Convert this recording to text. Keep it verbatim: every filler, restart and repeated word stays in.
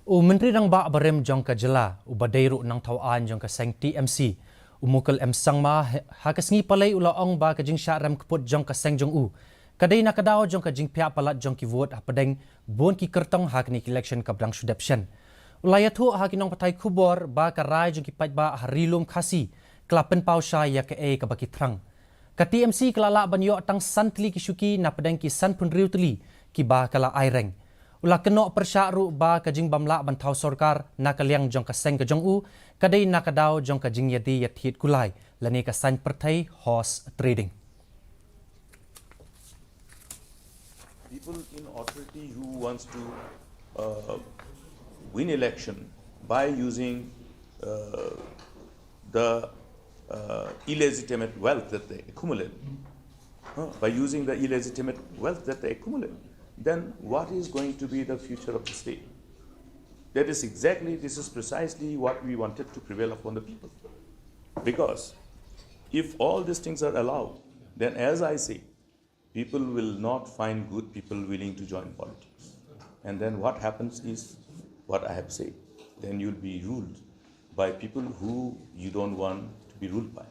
U Myntri Rangbah barim jong ka jylla, uba dei ruh u nongthaw aiñ jong ka seng T M C, u Mukul M Sangma, ha ka sngi Palei u la ong ba ka jingshah rem kput jong ka seng jong u ka dei na ka daw jong ka jingphiah palat jong ki vote hapdeng bun ki kyrtong ha kane ka election kaba dang shu dep shen. U la ïathuh ha ki nongpathai khubor ba ka rai jong ki paidbah ha Ri Lum Khasi ka la pynpaw shai ïa kaei kaba ki thrang. Ka T M C ka la lah ban ïoh tang san tylli ki shuki napdeng ki sanphew hynriew tylli kiba ka la aireng. U la kynnoh pyrshah ruh ba ka jingbym lah ban thaw sorkar na ka liang jong ka seng ka jong u ka dei na ka daw jong ka jingïadie ïathied kulai lane ka saiñ pyrthei, horse trading. People in authority who wants to uh, win election by using uh, the uh, illegitimate wealth that they accumulate, uh, by using the illegitimate wealth that they accumulate, then what is going to be the future of the state? That is exactly, this is precisely what we wanted to prevail upon the people. Because if all these things are allowed, then as I say, people will not find good people willing to join politics. And then what happens is what I have said. Then you'll be ruled by people who you don't want to be ruled by.